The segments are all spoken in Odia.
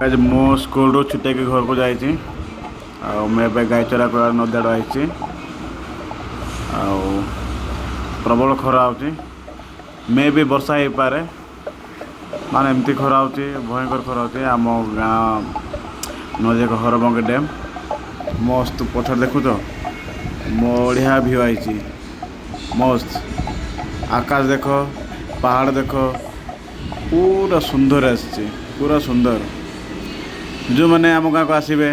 ଆଜି ମୁଁ ସ୍କୁଲରୁ ଛୁଟି ହେଇକି ଘରକୁ ଯାଇଛି ଆଉ ମୁଁ ଏବେ ଗାଈ ଚରା କରିବା ନଦୀ ଆଡ଼େ ଆସିଛି। ଆଉ ପ୍ରବଳ ଖରା ହେଉଛି, ମେ ବି ବର୍ଷା ହେଇପାରେ। ମାନେ ଏମିତି ଖରା ହେଉଛି, ଭୟଙ୍କର ଖରା ହେଉଛି। ଆମ ଗାଁ ନଦୀ ଏକ ହରବଙ୍ଗ ଡ୍ୟାମ୍ ମସ୍ତ। ପଛରେ ଦେଖୁଛ, ବଢ଼ିଆ ଭିଉ ଆଇଛି, ମସ୍ତ। ଆକାଶ ଦେଖ, ପାହାଡ଼ ଦେଖ, ପୁରା ସୁନ୍ଦର ଆସିଛି, ପୁରା ସୁନ୍ଦର। ଯେଉଁମାନେ ଆମ ଗାଁକୁ ଆସିବେ,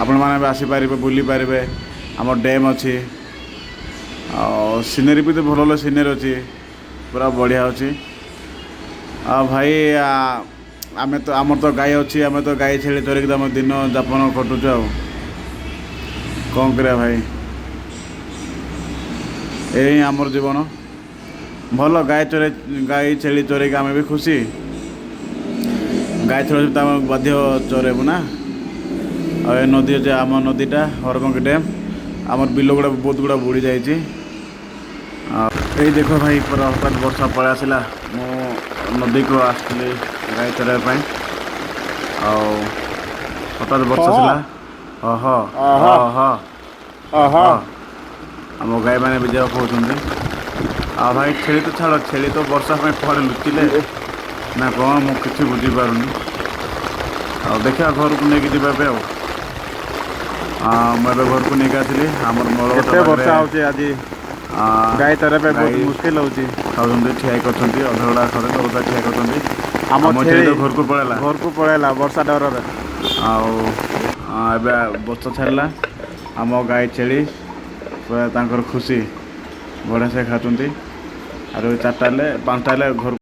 ଆପଣମାନେ ବି ଆସିପାରିବେ, ବୁଲିପାରିବେ। ଆମ ଡ୍ୟାମ୍ ଅଛି ଆଉ ସିନେରୀ ବି ତ ଭଲ ଭଲ ସିନେରୀ ଅଛି, ପୁରା ବଢ଼ିଆ ଅଛି। ଆଉ ଭାଇ, ଆମେ ତ ଆମର ତ ଗାଈ ଅଛି, ଆମେ ତ ଗାଈ ଛେଳି ଚରେଇକି ତ ଆମ ଦିନ ଯାପନ କଟୁଛୁ। ଆଉ କ'ଣ କରିବା ଭାଇ, ଏଇ ଆମର ଜୀବନ। ଭଲ ଗାଈ ଚରେଇ, ଗାଈ ଛେଳି ଚରେଇକି ଆମେ ବି ଖୁସି। ଗାଈ ଛେଳି ତ ଆମେ ବାଧ୍ୟ ଚରେଇବୁ ନା। ଆଉ ଏ ନଦୀ ଅଛି, ଆମ ନଦୀଟା ହରବଙ୍ଗ ଡ୍ୟାମ୍। ଆମର ବିଲ ଗୁଡ଼ା ବହୁତ ଗୁଡ଼ା ବୁଡ଼ି ଯାଇଛି। ଆଉ ଏଇ ଦେଖ ଭାଇ, ପୁରା ହଠାତ୍ ବର୍ଷା ପଳେଇ ଆସିଲା। ମୁଁ ନଦୀକୁ ଆସିଥିଲି ଗାଈ ଚରାଇବା ପାଇଁ ଆଉ ହଠାତ୍ ବର୍ଷା ଆସିଲା। ଅହ ଅହ ଅହ। ଆମ ଗାଈମାନେ ବି ଯିବାକୁ କହୁଛନ୍ତି। ଆଉ ଭାଇ, ଛେଳି ତ ଛାଡ଼, ଛେଳି ତ ବର୍ଷା ପାଇଁ କୁଆଡ଼େ ଲୁଚିଲେ ନା କ'ଣ, ମୁଁ କିଛି ବୁଝିପାରୁନି। ଆଉ ଦେଖିବା, ଘରକୁ ନେଇକି ଯିବା ଏବେ। ଆଉ ମୁଁ ଏବେ ଘରକୁ ନେଇକି ଆସିଲି। ଆମର ମଳ କେତେ ବର୍ଷା ହଉଛି ଆଜି, ଗାଈ ଚରେଇବା ପାଇଁ ବହୁତ ମୁସ୍କିଲ ହଉଛି। ଖାଉଛନ୍ତି, ଠିଆ କରିଛନ୍ତି, ଅଧା ଗୁଡ଼ା ଖାଉଛନ୍ତି, ଅଧା ଠିଆ କରିଛନ୍ତି। ଆମ ଆମ ଛେଳି ଛେଳି ତ ଘରକୁ ପଳେଇଲା। ଘରକୁ ପଳେଇଲା ବର୍ଷା ଡରରେ। ଆଉ ଏବେ ବର୍ଷା ଛାଡ଼ିଲା। ଆମ ଗାଈ ଛେଳି ପୁରା ତାଙ୍କର ଖୁସି, ବଢ଼ିଆ ସେ ଖାଉଛନ୍ତି। ଆଉ 4ଟା ହେଲେ, 5ଟା ହେଲେ ଘରକୁ